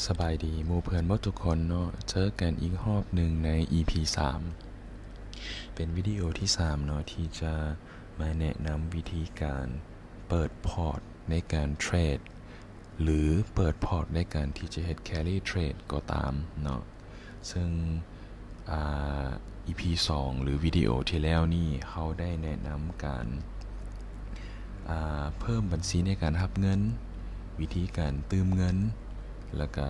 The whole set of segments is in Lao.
ສະບາຍດີໝູ່ເພື່ອນເບິດທຸກຄົນເນາະ, ເຈີກັນອີກຮອບໜຶ່ງໃນອີພີສາມ ເປັນວິດີໂອທີສາມເນາະ ທີ່ຈະມາແນະນຳວິທີການເປີດພອດໃນການເທຣດ ຫຼື ເປີດພອດໃນການທີ່ຈະເຮັດແຄຣີເທຣດກໍຕາມເນາະ. ເຊິ່ງ ອ່າ ອີພີສອງ ຫຼື ວິດີໂອທີ່ແລ້ວນີ້ ເຮົາໄດ້ແນະນຳການ ອ່າ ເພີ່ມບັນຊີໃນການຮັບເງິນ, ວິທີການຕື່ມເງິນ ແລ້ວກະ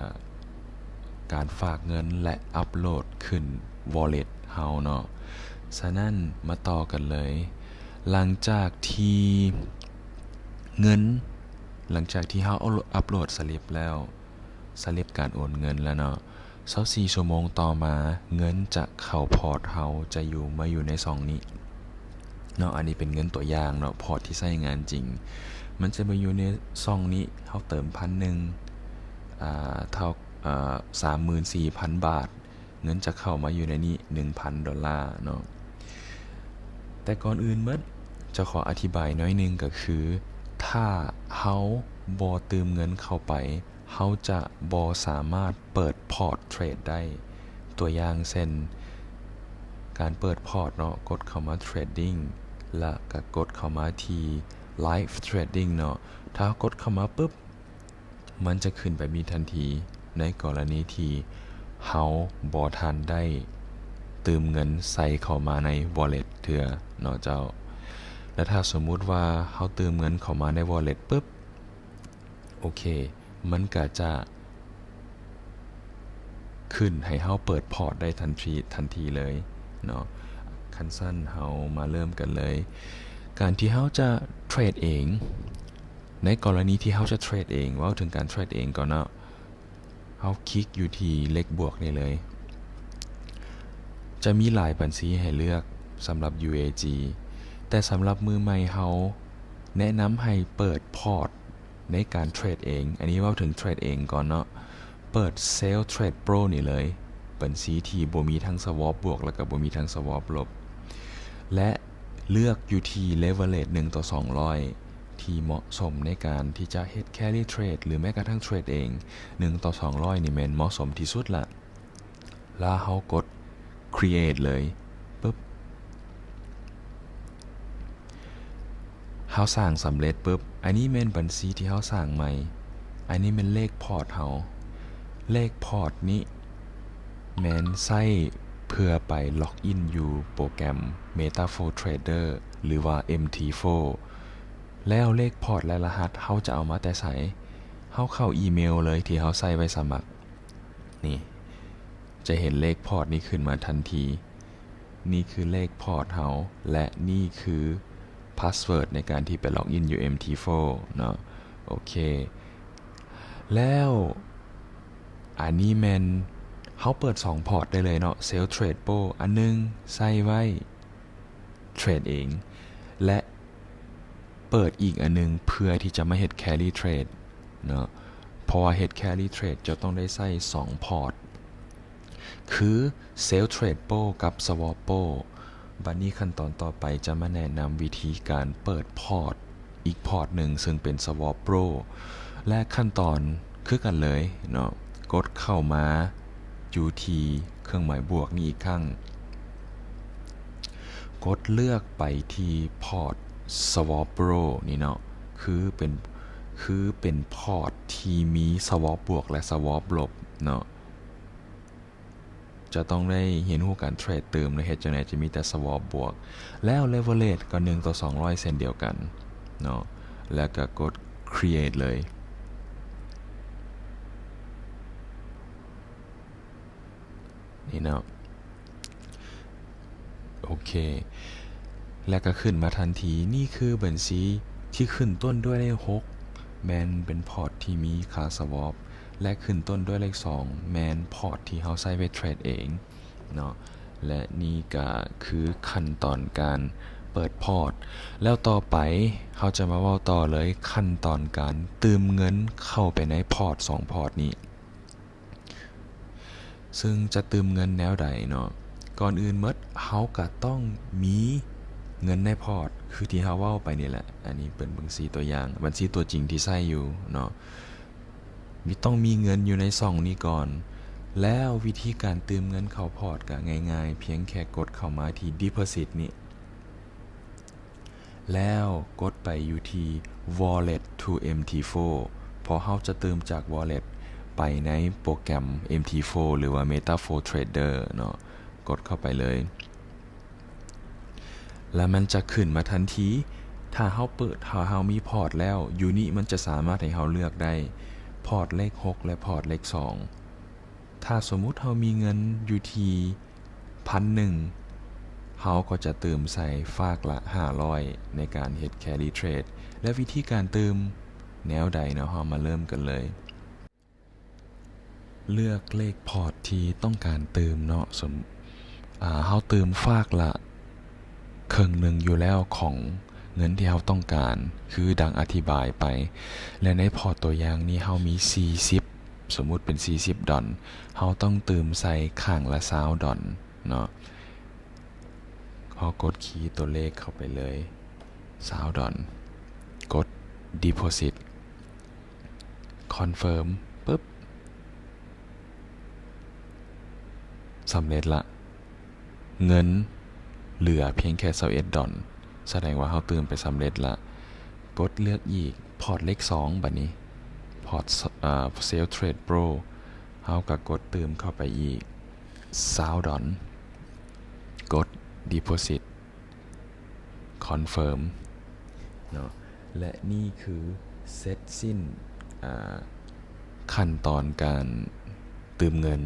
ການຝາກເງິນ ແລະ ອັບໂຫຼດຂຶ້ນວໍເລັດເຮົາເນາະ. ສະນັ້ນ ມາຕໍ່ກັນເລີຍ. ຫຼັງຈາກທີ່ເງິນ, ຫຼັງຈາກທີ່ເຮົາອັບໂຫຼດສະລິບແລ້ວ, ສະລິບການໂອນເງິນແລ້ວເນາະ, ຊາວສີ່ຊົ່ວໂມງຕໍ່ມາ ເງິນຈະເຂົ້າພອດເຮົາ ຈະຢູ່ ມາຢູ່ໃນຊ່ອງນີ້ເນາະ. ອັນນີ້ເປັນເງິນຕົວຢ່າງເນາະ, ພອດທີ່ໃຊ້ງານຈິງ ມັນຈະມາຢູ່ໃນຊ່ອງນີ້. ເຮົາເຕີມພັນໜຶ່ງ ອ່າ ເທົ່າ ເອີ ສາມໝື່ນສີ່ພັນບາດ, ເງິນຈະເຂົ້າມາຢູ່ໃນນີ້ໜຶ່ງພັນໂດລາເນາະ. ແຕ່ກ່ອນອື່ນໝົດ ຈະຂໍອະທິບາຍໜ້ອຍໜຶ່ງ ກໍຄື ຖ້າເຮົາບໍ່ຕື່ມເງິນເຂົ້າໄປ ເຮົາຈະບໍ່ສາມາດເປີດພອດເທຣດໄດ້. ຕົວຢ່າງເຊັ່ນ ການເປີດພອດເນາະ, ກົດເຂົ້າມາ Trading ລະກະກົດເຂົ້າມາທີ່ Live Trading ເນາະ. ຖ້າເຮົາກົດເຂົ້າມາປຶບ ມັນຈະຂຶ້ນແບບນີ້ທັນທີ ໃນກໍລະນີທີ່ເຮົາບໍ່ທັນໄດ້ຕື່ມເງິນໃສ່ເຂົ້າມາໃນວໍເລັດເທື່ອເນາະເຈົ້າ. ແລະ ຖ້າສົມມຸດວ່າເຮົາຕື່ມເງິນເຂົ້າມາໃນວໍເລັດປຶບ ໂອເຄ ມັນກະຈະຂຶ້ນໃຫ້ເຮົາເປີດພອດໄດ້ທັນທີ ທັນທີເລີຍເນາະ. ຄັນຊັ້ນເຮົາມາເລີ່ມກັນເລີຍ. ການທີ່ເຮົາຈະເທຣດເອງ, ໃນກໍລະນີທີ່ເຮົາຈະເທຣດເອງ, ເວົ້າເຖິງການເທຣດເອງກ່ອນເນາະ, ເຮົາຄລິກຢູ່ທີ່ເລກບວກນີ້ເລີຍ. ຈະມີຫຼາຍບັນຊີໃຫ້ເລືອກສຳລັບ UAG ແຕ່ສຳລັບມືໃໝ່ເຮົາແນະນຳໃຫ້ເປີດພອດໃນການເທຣດເອງ. ອັນນີ້ເວົ້າເຖິງເທຣດເອງກ່ອນເນາະ. ເປີດ Sell Trade Pro ນີ້ເລີຍ, ບັນຊີທີ່ບໍ່ມີທັງ Swap ບວກ ແລ້ວກໍບໍ່ມີທັງ Swap ລົບ ແລະ ເລືອກຢູ່ທີ່ Leverage ໜຶ່ງຕໍ່ສອງຮ້ອຍ ທີ່ເໝາະສົມໃນການທີ່ຈະເຮັດ Carry Trade ຫຼື ແມ້ກະທັ່ງເທຣດເອງ ໜຶ່ງຕໍ່ສອງຮ້ອຍນີ້ແມ່ນເໝາະສົມທີ່ສຸດລະ. ແລ້ວເຮົາກົດ Create ເລີຍປຶບ ເຮົາສ້າງສຳເລັດປຶບ ອັນນີ້ແມ່ນບັນຊີທີ່ເຮົາສ້າງໃໝ່, ອັນນີ້ແມ່ນເລກພອດເຮົາ. ເລກພອດນີ້ແມ່ນໃຊ້ເພື່ອໄປ log in ຢູ່ໂປຣແກຣມ MetaFour Trader ຫຼືວ່າ MT Four. ແລ້ວເລກພອດ ແລະ ລະຫັດເຮົາຈະເອົາມາແຕ່ໃສ? ເຮົາເຂົ້າອີເມວເລີຍທີ່ເຮົາໃຊ້ໄວ້ສະໝັກ. ນີ້ ຈະເຫັນເລກພອດນີ້ຂຶ້ນມາທັນທີ. ນີ້ຄືເລກພອດເຮົາ ແລະ ນີ້ຄື password ໃນການທີ່ໄປ log in ຢູ່ MT Four ເນາະ. ໂອເຄ ແລ້ວ ອັນນີ້ແມ່ນເຮົາເປີດສອງພອດໄດ້ເລີຍເນາະ, Sell Trade Pro ອັນໜຶ່ງໃສ່ໄວ້ເທຣດເອງ ແລະ ເປີດອີກອັນໜຶ່ງເພື່ອທີ່ຈະມາເຮັດ Carry Trade ເນາະ. ເພາະວ່າເຮັດ Carry Trade ຈະຕ້ອງໄດ້ໃຊ້ສອງພອດ ຄື Sell Trade Pro ກັບ Swap Pro. ບັດນີ້ຂັ້ນຕອນຕໍ່ໄປຈະມາແນະນຳວິທີການເປີດພອດ ອີກພອດໜຶ່ງ ເຊິ່ງເປັນ Swap Pro ແລະ ຂັ້ນຕອນຄືກັນເລີຍເນາະ, ກົດເຂົ້າມາຢູ່ທີ່ເຄື່ອງໝາຍບວກນີ້ອີກຄັ້ງ, ກົດເລືອກໄປທີ່ພອດ Swap Pro ນີ້ເນາະ, ຄືເປັນ ຄືເປັນພອດທີ່ມີ Swap ບວກ ແລະ Swap ລົບເນາະ. ຈະຕ້ອງໄດ້ຮຽນຮູ້ການເທຣດຕື່ມ ແລະ ເຮັດຈັ່ງໃດຈະມີແຕ່ Swap ບວກ ແລ້ວ Leverage ກໍໜຶ່ງຕໍ່ສອງຮ້ອຍເຊັ່ນດຽວກັນເນາະ, ແລ້ວກໍກົດ Create ເລີຍ ນີ້ເນາະ. ໂອເຄ ແລະ ກໍຂຶ້ນມາທັນທີ. ນີ້ຄືບັນຊີທີ່ຂຶ້ນຕົ້ນດ້ວຍເລກຫົກ ແມ່ນເປັນພອດທີ່ມີຄ່າ Swap ແລະ ຂຶ້ນຕົ້ນດ້ວຍເລກສອງ ແມ່ນພອດທີ່ເຮົາໃຊ້ໄວ້ເທຣດເອງເນາະ. ແລະ ນີ້ກໍຄືຂັ້ນຕອນການເປີດພອດ. ແລ້ວຕໍ່ໄປເຮົາຈະມາເວົ້າຕໍ່ເລີຍ ຂັ້ນຕອນການຕື່ມເງິນເຂົ້າໄປໃນພອດສອງພອດນີ້. ເຊິ່ງຈະຕື່ມເງິນແນວໃດເນາະ? ກ່ອນອື່ນໝົດ ເຮົາກະຕ້ອງມີເງິນໃນພອດ ຄືທີ່ເຮົາເວົ້າໄປນີ້ແຫຼະ. ອັນນີ້ເປັນບັນຊີຕົວຢ່າງ, ບັນຊີຕົວຈິງທີ່ໃຊ້ຢູ່ເນາະ. ມີ ຕ້ອງມີເງິນຢູ່ໃນຊ່ອງນີ້ກ່ອນ. ແລ້ວວິທີການຕື່ມເງິນເຂົ້າພອດກໍງ່າຍໆ ພຽງແຄ່ກົດເຂົ້າມາທີ່ Deposit ນີ້ ແລ້ວກົດໄປຢູ່ທີ່ Wallet to ເອັມທີໂຟ ເພາະເຮົາຈະຕື່ມຈາກ Wallet ໄປໃນໂປຣແກຣມ ເອັມທີໂຟ ຫຼືວ່າ MetaFold Trader ເນາະ. ກົດເຂົ້າໄປເລີຍ ແລ້ວມັນຈະຂຶ້ນມາທັນທີ. ຖ້າເຮົາເປີດ ຖ້າເຮົາມີພອດແລ້ວ ຢູ່ນີ້ມັນຈະສາມາດໃຫ້ເຮົາເລືອກໄດ້ ພອດເລກຫົກ ແລະ ພອດເລກສອງ. ຖ້າສົມມຸດເຮົາມີເງິນຢູ່ທີ່ພັນໜຶ່ງ ເຮົາກໍຈະຕື່ມໃສ່ຟາກລະຫ້າຮ້ອຍ ໃນການເຮັດ Carry Trade. ແລະ ວິທີການຕື່ມແນວໃດເນາະ? ເຮົາມາເລີ່ມກັນເລີຍ. ເລືອກເລກພອດທີ່ຕ້ອງການຕື່ມເນາະ. ສົມ ອາ ເຮົາຕື່ມຟາກລະເຄິ່ງໜຶ່ງຢູ່ແລ້ວຂອງເງິນທີ່ເຮົາຕ້ອງການ ຄືດັ່ງອະທິບາຍໄປ. ແລະ ໃນພອດຕົວຢ່າງນີ້ເຮົາມີສີ່ສິບ ສົມມຸດເປັນສີ່ສິບດອນ ເຮົາຕ້ອງຕື່ມໃສ່ຂ້າງລະຊາວດອນເນາະ. ເຮົາກົດຄີຕົວເລກເຂົ້າໄປເລີຍ ຊາວດອນ ກົດ Deposit Confirm ປຶບ ສຳເລັດລະ. ເງິນເຫຼືອພຽງແຄ່ຊາວເອັດດອນ ສະແດງວ່າເຮົາຕື່ມໄປສຳເລັດລະ. ກົດເລືອກອີກ ພອດເລກສອງ ບາດນີ້ ພອດ ເອີ Sell Trade Pro ເຮົາກໍກົດຕື່ມເຂົ້າໄປອີກ ຊາວດອນ ກົດ Deposit Confirm ເນາະ. ແລະ ນີ້ຄືເສັດສິ້ນ ອາ ຂັ້ນຕອນການຕື່ມເງິນ